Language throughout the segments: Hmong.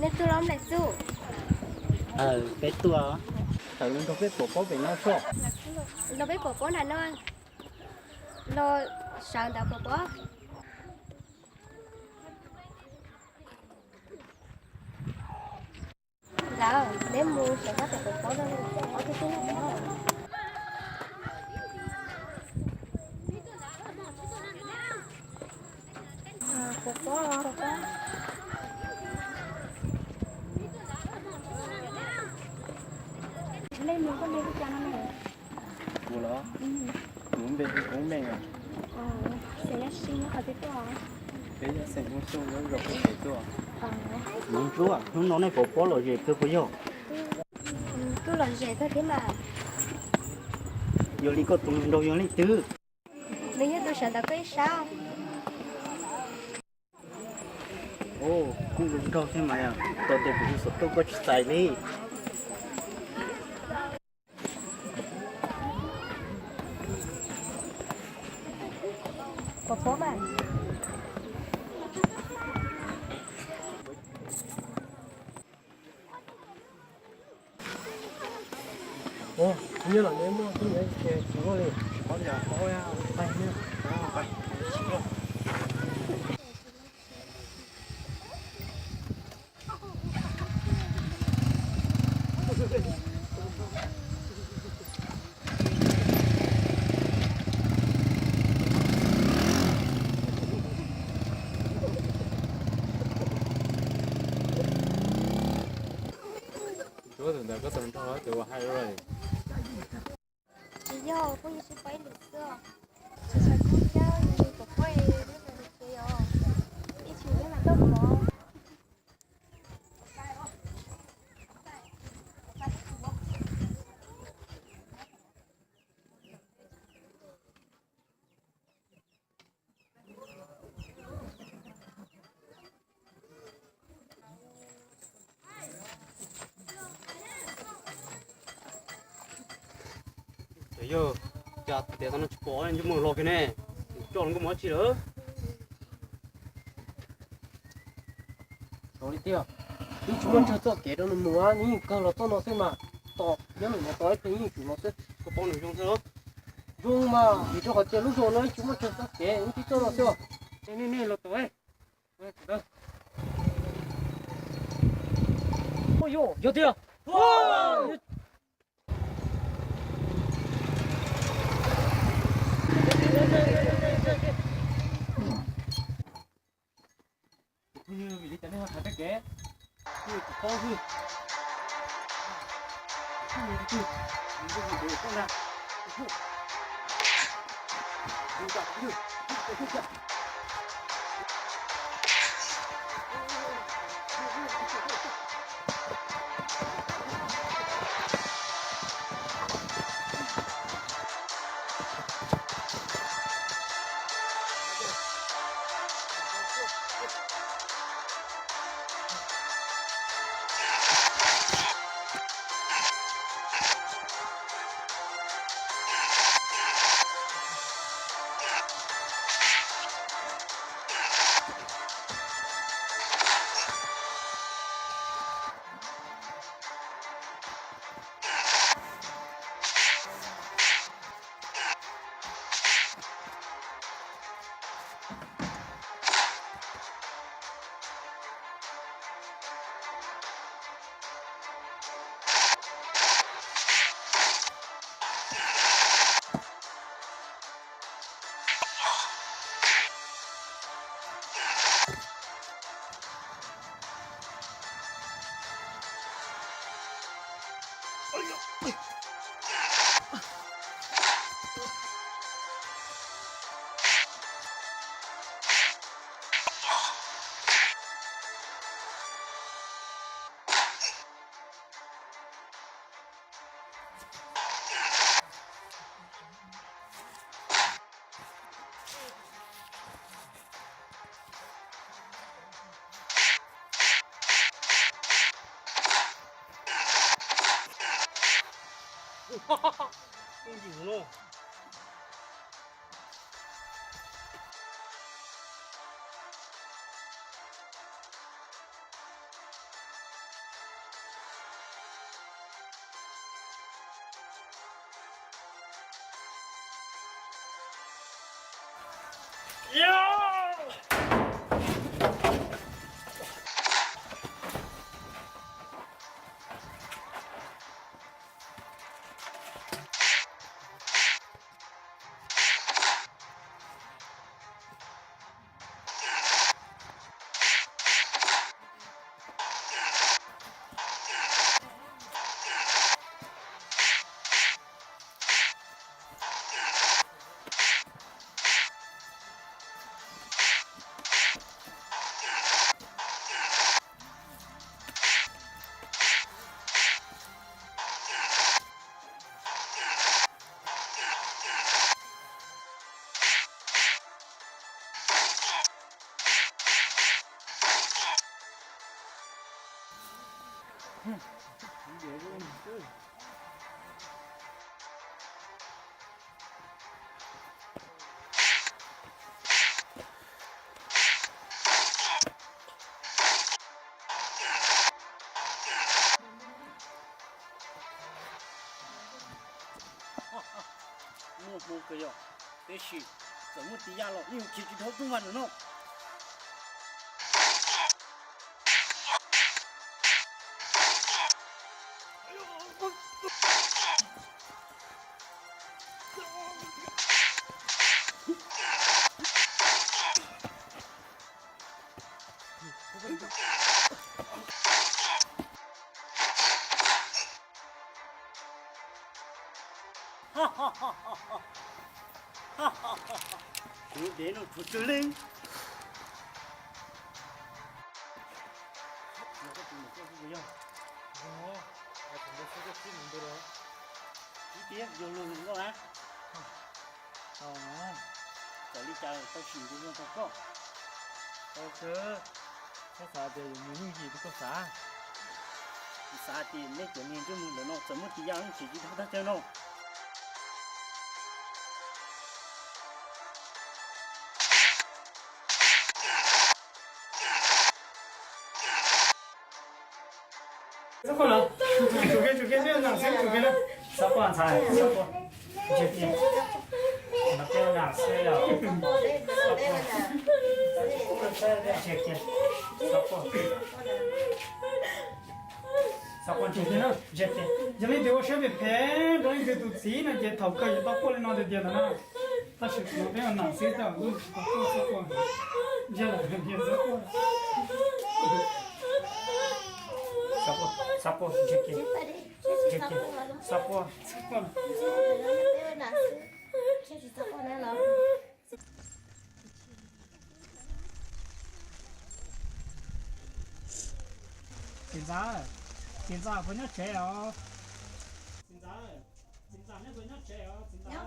Nej tuaj los nplaim txuj. Peb tuaj. Tawm los nrog peb pom pob pem no soj. Los peb pom pob nram no. Los sawv ntawd pom pob. Lawm, neb mus sawv sab pem pom pob no, ob tug tub no. Pom pob, pom pob. Nej mus koj npe li cas no ne? Kuv los? Kuv npe hu Koob Meej. Xeem Yaj Sib nyob qhov twg tuaj? Peb yog xeem Hmoob Xyooj nyob zos Phuv Pem tuaj. Nov Ntsuab, hnub no nej pom pob lom zem kawg puas yog? Kuj lom zem kawg thiab mas. Yog li koj tus hluas nraug yog leej twg? Nws yog tus sawv ntawm peb sab. Kuj zoo nraug thiab mas, tos tes kuv hu xov tooj koj tsis txais li. Pom pob mas. Nyob los neb muaj tub nyob ces tsis muaj li, qhov yam qhov tais nyob. Ntsuab, tus ntawd koj tus nraug ces ua hais lawm. Tsis yog, phooj ywg sib pab ib lwm xwb. Tsis tshua kub thiab, yog li pom pob es lub nws ces yog ib tsis lub mas toj pov. Yog, cas tias tau no tsis pom ntsej muag los kiag ne, coj los nkauj mus dab tsi lawm? Li tiag, yeej tsis muaj chaw txoj kev rau nws mus, nws yeej kawg los txoj no xwb mas. Tom nyob nws mus tau ib pliag yeej tsum los xwb. Koj paub nws zoo thiab los? Zoo mas, vim rau qhov tias lub zos no yeej tsis muaj chaw txoj kev, yeej tsis txoj no xwb. Nej, nej los tau. Yog tiag. Muaj hmoo kawg yog, tab sis txawm muaj tiv yaj los yeej khiav tsis dhau tub npaj ntawm no. Kuv dev no tshuav tsawg leej. Ib tiag yog luag hluas nkauj na. Txawm li cas tau sim ntu zoo rau koj. Tau kawg, koj xav tias yuav mus yooj yim rau koj xav. Kuv xav tias nej cov niag ntsej muag ntawm no txawm muaj tiv yaj los tsis tsis dhau tag chaw no. Xab quaj los, tsum kiag, tsum kiag, peb nram xwb, tsum kiag na. Xab quaj ntxhais, xab quaj. Ntshe tiag. Mas peb nram xwb yog. Ntshe tiag. Xab quaj. Xab quaj ntshe tiag, ntshe tiag. Yog leej twg ua siab phem phem rau leej twg tus txiv no ces thaum kawg yuav tau quaj li no tiag tiag ntag na. Tab sis kuv peb nram xwb tab lub tsis tau quaj, xab quaj. Ntshe lawm ntshe xab quaj. Xab quaj, xab quaj, ntshe tiag, ntshe tiag, xab quaj. Txiv ntxawm, txiv ntxawm puas nyob tsev os? Txiv ntxawm, txiv ntxawm neb puas nyob tsev os txiv ntxawm?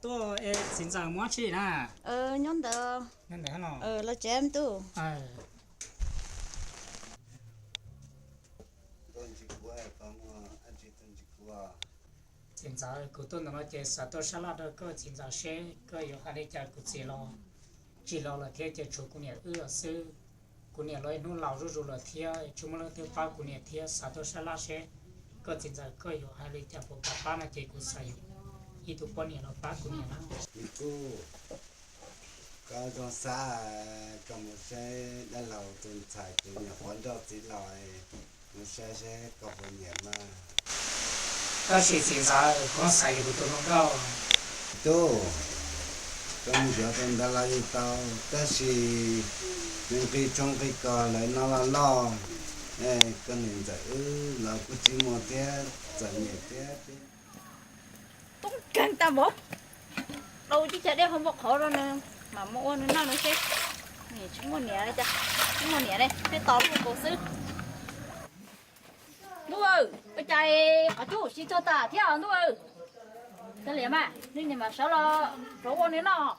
Tuaj es txiv ntxawm mus dab tsi na? Nyob ntawd. Nyob ntawd los? Los tsev me tub. Txiv ntxawm, kuv tuaj ntawm no ces xav tuaj sab laj rau koj txiv ntxawm seb koj yuav hais li cas. Kuv txiv los tsis los lawm thiab ces tshuav kuv niam wb los xwb. Kuv niam los ib hnub laus zuj zus lawm thiab tsis muaj leej twg pab kuv niam thiab. Xav tuaj sab laj seb koj txiv ntxawm koj yuav hais li cas, puas kam pab no ces kuv xav yuav ib tug poj niam los pab kuv niam na. Kuv, koj zoo xav, koj mus saib dab laug tus ntxhais tus nyuam qhuav nrauj txiv los, mus saib seb koj puas nyiam mas. Tab sis txiv ntxawm, koj xav yuav kuv tus hluas nkauj. Tub, koj mus yuav tus ntawd los yeej tau, tab sis nws nqi tshoob nqi kos lawm no los loj, koj niam ntxawm wb los kuj tsis muaj thiab, txom nyem thiab. Tub nkeeg tag npaum, dau tib cag dej hauv npau qhov rau nws, mam mus ua nws noj nws seb. Tsis muaj niam li cas, tsis muaj niam ne, peb tos lub nkaus xwb. Ntuj aw, ua cas qhov cub siv txog tas thiab ntuj aw. Kav liam mas, nws niam mam sawv los rov ua nws noj.